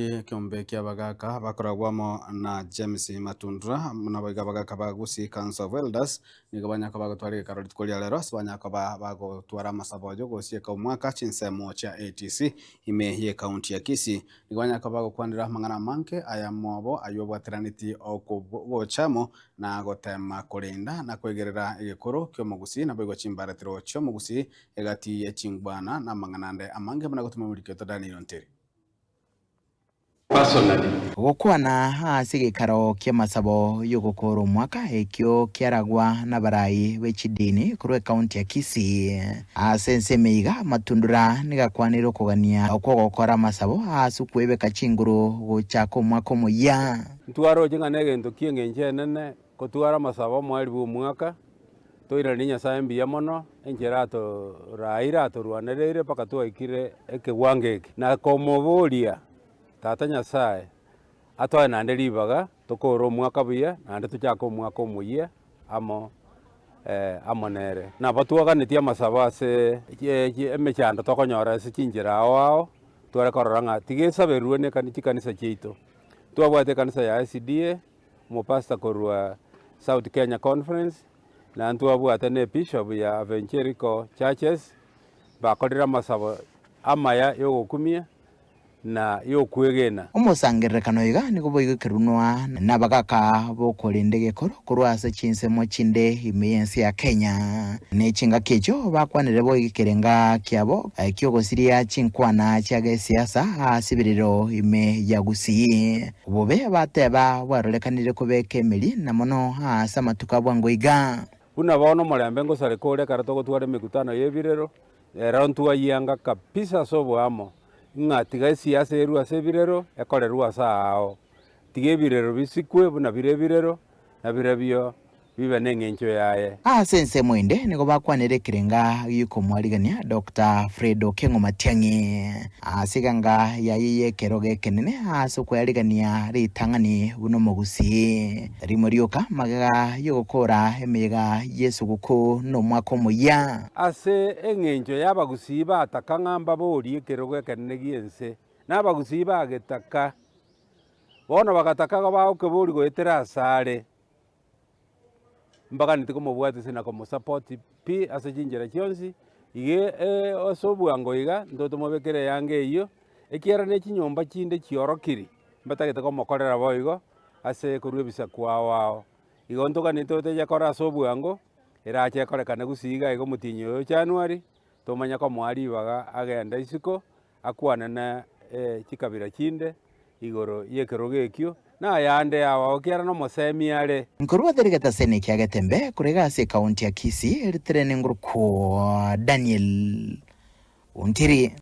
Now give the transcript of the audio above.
Ekeombe ki'abagaaka bakoragwa amo na James Matundura, naboigo abagaaka ba Gusii Council of Elders nigo banyara koba bagotwara egekaro rituko ria rero ase banyara koba bagotwara amasabo ayio gosieka omwaka chinsemo chia ATC ime y'ecounty ya Kisii. Nigo banyara koba bagokwanera amang'ana amange ayamwabo ayio abwateranetie ogocha amo na gotema korenda na kwegerera egekoro ki'omogusii naboigo chimbaratero chi'omogusii egati ye chingwana na amang'ana ande amange buna gotoma omoriki oito Daniel Ontiri. Gokwana ase egeikaro ki'amasabo y'ogokoora omwaka ekio kiaragwa nabarai be chidini korwa ekaunti ya Kisii. Ase ensemo iga amatundura nigo akwanire okogania kw'ogokora amasabo ase okwebeka chinguru gochaka omwaka omoyia. Ntwaroche ng'a negento ki'engencho enene kotwara amasabo omoerio bw'omwaka, toiranerie Nyasae mbuya mono, enchera atoraire atorwanereire mpaka twaikire ekewango eke. Na komoboria Tata Nyasae atoe naende ribaga tokore omwaka buya naende tochake omwaka omoyia amo amo nere. Nabo twaganetie amasabo ase emechando tokonyora ase chinchera ao ao, tware korora ng'a tiga esaberwe ne chikanisa chiaito. Twabwate ekanisa ya SDA. Omopastor korwa South Kenya Conference, na ntwabwate ne Bishop ya Evangelical Churches, bakorire amasabo amaya yogokumia na yokwegena. Omosangererekano iga nigo boigo ekerunwa nabagaka b'okorenda egekoro korwa ase chinsemo chinde ime y'ense ya Kenya. Ne chingaki echio bakwanire boigo ekerenga kiabo ki'ogosiria chinkwana chia gesiasa ase ebirero ime ya Gusii. Obobe bateba bwarorekanire kobeka emeri, na mono aase amatuko a bwango iga. Buna bono omorembe ngosareka ore ekero togotwara emekutano y'ebirero, ero ntwayianga kabisa ase oboamo, ng'a tiga esiasa erwe ase ebirero, ekorerwe ase aao. Tiga ebirero bisikwe buna bire ebirero, na birobio bibe neng'encho yaye. Ase ensemo ende nigo bakwanire ekerenga gi'okomwarigania Doctor Fred Okengo Matiang'i ase eganga yaye y'ekerogo ekenene ase okoyarigania ritang'ani buna omogusii rimo rioka magega y'ogokora emeyega y'esuguku na omwaka omoyia. Ase eng'encho y'abagusii bataka ng'a mbaborie ekerogo ekenene gi'ense, na abagusii bagetaka. Bono bagataka bagokeboria goetera asare. Mbaganeti komobwatia ase na komosapoti pi ase chinchera chionsi, iga ase obwango iga ntwe tomobekere eyanga eyio, ekiagera ne chinyomba chinde chiorokiri, mbatagete komokorera boigo ase korwa ebisaku ao ao. Igo ntoganeti toteche kora ase obwango, erache ekorekane gusii iga iga omotienyi oyo January, tomanye komoa ribaga agende isiko. akwane ne chikabira chinde igoro y'ekerogo ekio, na ayande ao ekiagera nomosemi are. Nkorwa Therigatasene kia Getembe korwa ase ekaunti ya Kisii, ritere nenguru kwa Daniel Ontiri.